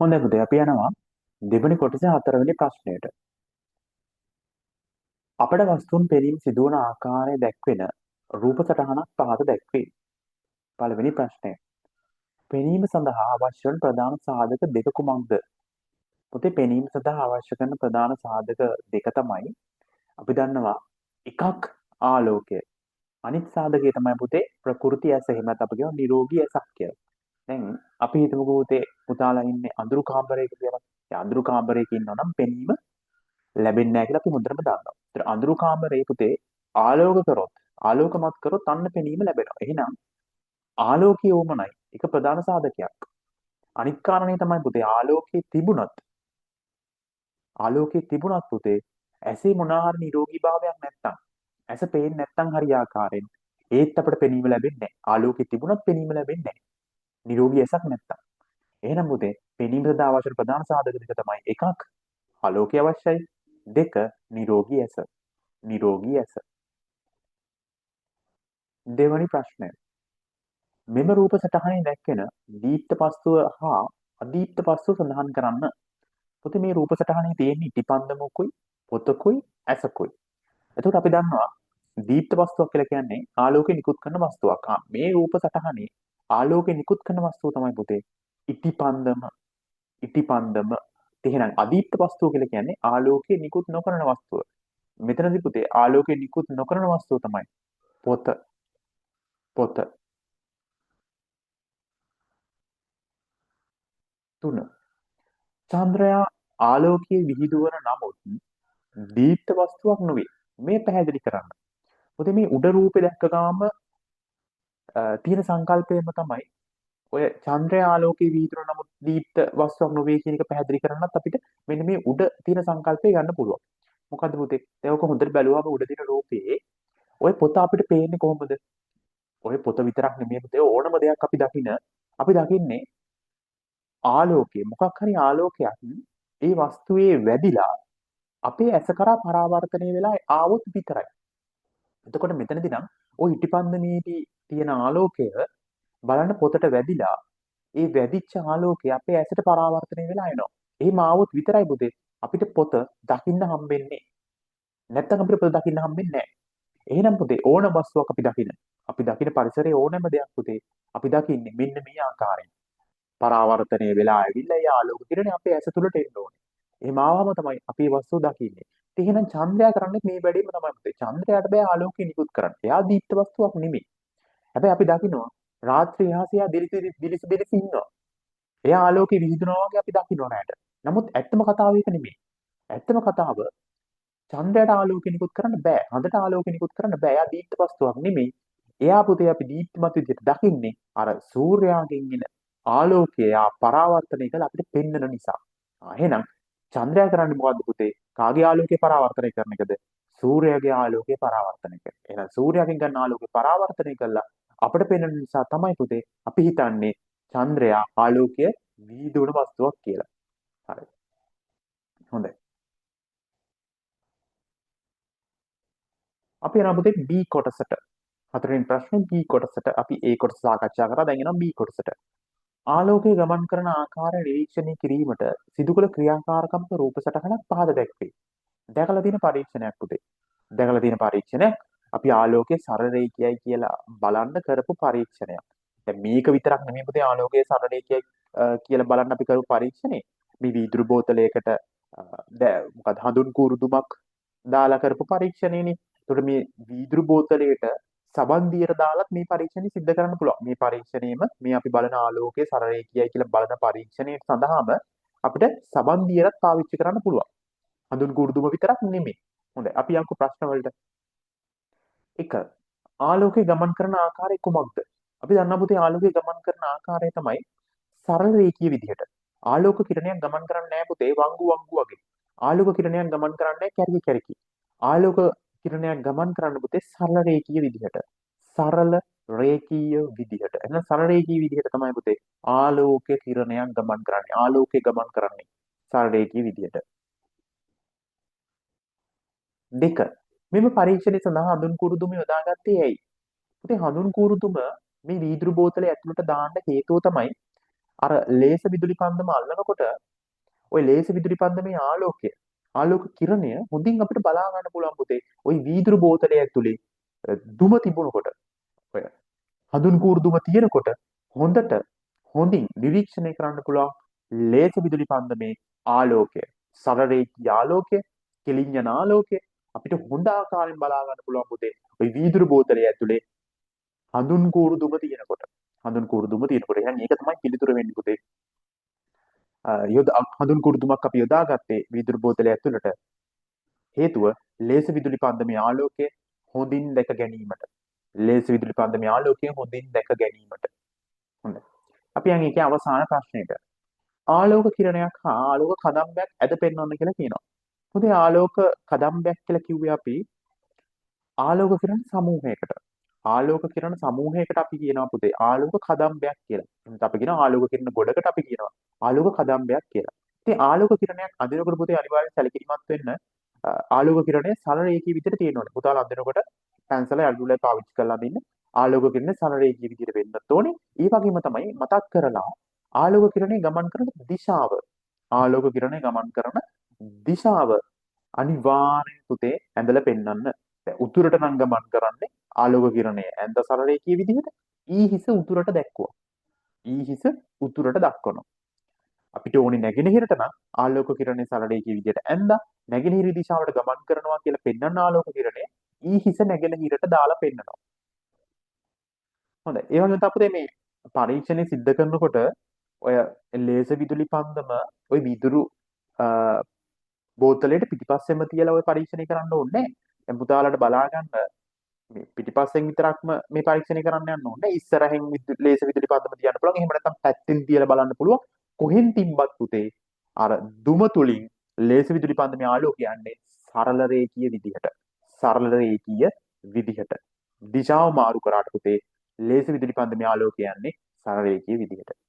හොඳයි පුතේ, අපි යනවා දෙවෙනි කොටසේ හතරවෙනි ප්‍රශ්නයට. අපට වස්තුන් පෙනීම සිදුවන ආකාරය දැක්වෙන රූප සටහනක් පහත දැක්වේ. පළවෙනි ප්‍රශ්නය. පෙනීම සඳහා අවශ්‍ය වන ප්‍රධාන සාධක දෙක කුමක්ද? පුතේ, පෙනීම සඳහා අවශ්‍ය කරන ප්‍රධාන සාධක දෙක තමයි අපි දන්නවා එකක් ආලෝකය. අනිත් සාධකය තමයි පුතේ ප්‍රකෘති ඇස. එහෙම නැත්නම් අපි කියනවා නිරෝගී ඇසක් කියලා. දැන් අපි හිතමුකෝ පුතේ පුතාලා ඉන්නේ අඳුරු කාමරයක කියලා. ඒ අඳුරු කාමරයක ඉන්නවා නම් පෙනීම ලැබෙන්නේ නැහැ කියලා අපි හොඳටම දන්නවා. ඒතර අඳුරු කාමරේ පුතේ ආලෝක කරොත්, ආලෝකමත් කරොත් අන්න පෙනීම ලැබෙනවා. එහෙනම් ආලෝකය උවමනයි. ඒක ප්‍රධාන සාධකයක්. අනිත් කාරණේ තමයි පුතේ ආලෝකයේ තිබුණත් පුතේ ඇසේ මොනවා හරි නිරෝගී භාවයක් නැත්තම්, ඇස පේන්නේ නැත්තම් හරි ආකාරයෙන් ඒත් අපිට පෙනීම ලැබෙන්නේ නැහැ. ආලෝකයේ තිබුණත් පෙනීම ලැබෙන්නේ නැහැ. නිරෝගී ඇසක් නැත්තම්. එහෙනම් පුතේ පෙනීම සඳහා අවශ්‍ය ප්‍රධාන සාධක දෙක තමයි එකක් ආලෝකය අවශ්‍යයි, දෙක නිරෝගී ඇස. නිරෝගී ඇස. දෙවනි ප්‍රශ්නය. මෙම රූප සටහනේ දැක්වෙන දීප්ත වස්තුව හා අදීප්ත වස්තුව සඳහන් කරන්න. පුතේ මේ රූප සටහනේ තියෙන්නේ ඉටිපන්දමකුයි පොතකුයි ඇසකුයි. එතකොට අපි දන්නවා දීප්ත වස්තුවක් කියලා කියන්නේ ආලෝකය නිකුත් කරන වස්තුවක්. මේ රූප සටහනේ ආලෝකය නිකුත් කරන වස්තුව තමයි පුතේ ඉටිපන්දම. ඉටිපන්දම. එහෙනම් අදීප්ත වස්තුව කියලා කියන්නේ ආලෝකය නිකුත් නොකරන වස්තුව. මෙතනදී පුතේ ආලෝකය නිකුත් නොකරන වස්තුව තමයි පොත. පොත. තුන. චන්ද්‍රයා ආලෝකයේ විහිදුවන නමුත් දීප්ත වස්තුවක් නොවේ. මේ පැහැදිලි කරන්න. පොතේ මේ උඩ රූපේ දැක්ක ගාම තියෙන සංකල්පයම තමයි ඔය චන්ද්‍රයා ආලෝකයේ විහිදුවන නමුත් දීප්ත වස්තුවක් නොවේ කියන එක පැහැදිලි කරන්නත් අපිට මෙන්න මේ උඩ තියෙන සංකල්පය ගන්න පුළුවන්. මොකද්ද පුතේ? දැන් ඔක හොඳට බැලුවම උඩ තියෙන රූපේ ඔය පොත අපිට පේන්නේ කොහොමද? ඔය පොත විතරක් නෙමෙයි පුතේ, ඕනම දෙයක් අපි දකින අපි දකින්නේ ආලෝකය, මොකක් හරි ආලෝකයක් ඒ වස්තුවේ වැදිලා අපේ ඇස කරා පරාවර්තනය වෙලා ආවොත් විතරයි. එතකොට මෙතනදී නම් ඔය ඉටිපන්දමේදී තියෙන ආලෝකය බලන්න පොතට වැදිලා ඒ වැදිච්ච ආලෝකය අපේ ඇසට පරාවර්තනය වෙලා එනවා. එහෙම ආවොත් විතරයි පුතේ අපිට පොත දකින්න හම්බෙන්නේ. නැත්තම් අපිට පොත දකින්න හම්බෙන්නේ නැහැ. එහෙනම් පුතේ ඕන වස්තුවක් අපි දකින පරිසරයේ ඕනෑම දෙයක් පුතේ අපි දකින්නේ මෙන්න මේ ආකාරයෙන්. පරාවර්තනය වෙලා ඇවිල්ලා ඒ ආලෝක කිරණය අපේ ඇස තුලට එන්න ඕනේ. එහෙම ආවම තමයි අපි මේ වස්තුව දකින්නේ. ඉතින් එහෙනම් චන්ද්‍රයා කරන්නේ මේ වැඩේම තමයි පුතේ. චන්ද්‍රයාට බෑ ආලෝකය නිකුත් කරන්න. එයා දීප්ත වස්තුවක් නෙමෙයි. හැබැයි අපි දකිනවා රාත්‍රී අහසේ එයා දිලිසි දිලිසි දිලිසි ඉන්නවා. එයා ආලෝකය විහිදුනවා වගේ අපි දකිනවා නෑට. නමුත් ඇත්තම කතාව ඒක නෙමෙයි. ඇත්තම කතාව චන්ද්‍රයාට ආලෝකය නිකුත් කරන්න බෑ. හඳට ආලෝකය නිකුත් කරන්න බෑ. එයා දීප්ත වස්තුවක් නෙමෙයි. එයා පුතේ අපි දීප්තිමත් විදිහට දකින්නේ අර සූර්යාගෙන් එන ආලෝකය එයා පරාවර්තනය කරලා අපිට පෙන්වන නිසා. එහෙනම් චන්ද්‍රයා කරන්නේ මොකද්ද පුතේ? කාගේ ආලෝකය පරාවර්තනය කරන එකද? සූර්යාගේ ආලෝකය පරාවර්තනය කරන. එහෙනම් සූර්යාගෙන් ගන්න ආලෝකය පරාවර්තනය කරලා අපිට පෙන්වන නිසා තමයි පුතේ අපි හිතන්නේ චන්ද්‍රයා ආලෝකය විහිදුවන වස්තුවක් කියලා. හරි. හොඳයි. අපි යනවා පුතේ B කොටසට. හතරවෙනි ප්‍රශ්නේ B කොටසට. අපි A කොටස සාකච්ඡා කරා. දැන් එනවා B කොටසට. ආලෝකය ගමන් කරන ආකාරය නිරීක්ෂණය කිරීමට සිදු කළ ක්‍රියාකාරකමක රූප සටහනක් පහත දැක්වේ. දැකලා තියෙන පරීක්ෂණයක් පුතේ. දැකලා තියෙන පරීක්ෂණයක්. අපි ආලෝකයේ සරල රේඛියයි කියලා බලන්න කරපු පරීක්ෂණයක්. දැන් මේක විතරක් නෙමෙයි පුතේ ආලෝකයේ සරල රේඛියයි කියලා බලන්න අපි කරපු පරීක්ෂණේ. මේ වීදුරු බෝතලයකට මොකද හඳුන් කුරුදුමක් දාලා කරපු පරීක්ෂණේනේ. එතකොට මේ වීදුරු බෝතලයට සබන් දියර දාලත් මේ පරීක්ෂණය සිද්ධ කරන්න පුළුවන්. මේ පරීක්ෂණයම මේ අපි බලන ආලෝකයේ සරල රේඛියයි කියලා බලන පරීක්ෂණය සඳහාම අපිට සබන් දියරත් පාවිච්චි කරන්න පුළුවන්. හඳුන් කුරුදුම විතරක් නෙමෙයි. හොඳයි. අපි යන්කෝ ප්‍රශ්න වලට. 1. ආලෝකය ගමන් කරන ආකාරය කුමක්ද? අපි දන්නා පුතේ ආලෝකය ගමන් කරන ආකාරය තමයි සරල රේඛීය විදිහට. ආලෝක කිරණයක් ගමන් කරන්නේ නැහැ පුතේ වංගු වංගු වගේ. ආලෝක කිරණයක් ගමන් කරන්නේ කැරකි කැරකි. ආලෝක කිරණයක් ගමන් කරන්න පුතේ සරල රේඛීය විදිහට. සරල රේඛීය විදිහට. එහෙනම් සරල රේඛීය විදිහට තමයි පුතේ ආලෝක කිරණයක් ගමන් කරන්නේ. ආලෝකය ගමන් කරන්නේ සරල රේඛීය විදිහට. 2. මෙම පරීක්ෂණය සඳහා හඳුන් කුරුදුම යොදාගත්තේ ඇයි? පුතේ හඳුන් කුරුදුම මේ වීදුරු බෝතලේ ඇතුළට දාන්න හේතුව තමයි අර ලේසර් විදුලි පන්දම අල්ලනකොට ඔය ලේසර් විදුලි පන්දමේ ආලෝකය, ආලෝක කිරණය හොඳින් අපිට බලා ගන්න පුළුවන් පුතේ. ඔය වීදුරු බෝතලය ඇතුලේ දුම තිබුණකොට, ඔය හඳුන් කූරු දුම තියෙනකොට හොඳට හොඳින් නිරීක්ෂණය කරන්න පුළුවන් ලේසර් විදුලි පන්දමේ ආලෝකය, සරල රේඛීය ආලෝකය, කෙලින් යන ආලෝකය අපිට හොඳ ආකාරයෙන් බලා ගන්න පුළුවන් පුතේ. ඔය වීදුරු බෝතලය ඇතුලේ හඳුන් කූරු දුම තියෙනකොට. හඳුන් කූරු දුම තියෙනකොට. එහෙනම් ඒක තමයි පිළිතුර වෙන්නේ පුතේ. හඳුන් කූරු දුමක් අපි යොදාගත්තේ වීදුරු බෝතලය ඇතුළට. හේතුව ලේසර් විදුලි පන්දමේ ආලෝකය හොඳින් දැක ගැනීමට. ලේසර් විදුලි පන්දමේ ආලෝකය හොඳින් දැක ගැනීමට. හොඳයි. අපි යන් ඒකේ අවසාන ප්‍රශ්නෙට. ආලෝක කිරණයක් හා ආලෝක කදම්බයක් ඇද පෙන්වන්න කියලා කියනවා. හොඳේ, ආලෝක කදම්බයක් කියලා කිව්වේ අපි ආලෝක කිරණ සමූහයකට. ආලෝක කිරණ සමූහයකට අපි කියනවා පුතේ ආලෝක කදම්බයක් කියලා. එහෙනම් අපි කියනවා ආලෝක කිරණ ගොඩකට අපි කියනවා ආලෝක කදම්බයක් කියලා. ඉතින් ආලෝක කිරණයක් අඳිනකොට පුතේ අනිවාර්යෙන් සැලකිලිමත් වෙන්න ආලෝක කිරණය සරල රේඛීය විදිහට තියෙන්න ඕනේ. පුතාලා අඳිනකොට පැන්සල ඇඩුලයි පාවිච්චි කරලා අඳින්න. ආලෝක කිරණය සරල රේඛීය විදිහට වෙන්නත් ඕනේ. ඒ වගේම තමයි මතක් කරලා ආලෝක කිරණය ගමන් කරන දිශාව. ආලෝක කිරණය ගමන් කරන දිශාව අනිවාර්යෙන් පුතේ ඇඳලා පෙන්වන්න. දැන් උතුරට නම් ගමන් කරන්නේ ආලෝක කිරණය ඇඳ සරල රේඛීය විදිහට ඊ හිස උතුරට දැක්කුවා. ඊ හිස උතුරට දක්වනවා. අපිට ඕනේ නැගෙනහිරට නම් ආලෝක කිරණය සරල රේඛීය විදිහට ඇඳා නැගෙනහිර දිශාවට ගමන් කරනවා කියලා පෙන්වන්න ආලෝක කිරණය ඊ හිස නැගෙනහිරට දාලා පෙන්නනවා. හොඳයි. ඒ වගේම තමයි අපිට මේ පරීක්ෂණය සිද්ධ කරනකොට ඔය ලේසර් විදුලි පන්දම ඔය විදුරු බෝතලයට පිටිපස්සෙම තියලා ඔය පරීක්ෂණය කරන්න ඕනේ නෑ. දැන් පුතාලට බලා ගන්න මේ පිටිපස්සෙන් විතරක්ම මේ පරීක්ෂණය කරන්න යන්න ඕනේ නෑ. ඉස්සරහින් ලේසර් විදුලි පන්දම තියන්න පුළුවන්. එහෙම නැත්නම් පැත්තෙන් තියලා බලන්න පුළුවන්. කොහෙන් තිබ්බත් පුතේ අර දුම තුලින් ලේසර් විදුලි පන්දමේ ආලෝකය යන්නේ සරල රේඛීය විදිහට. සරල රේඛීය විදිහට. දිශාව මාරු කරාට පුතේ ලේසර් විදුලි පන්දමේ ආලෝකය යන්නේ සරල රේඛීය විදිහට.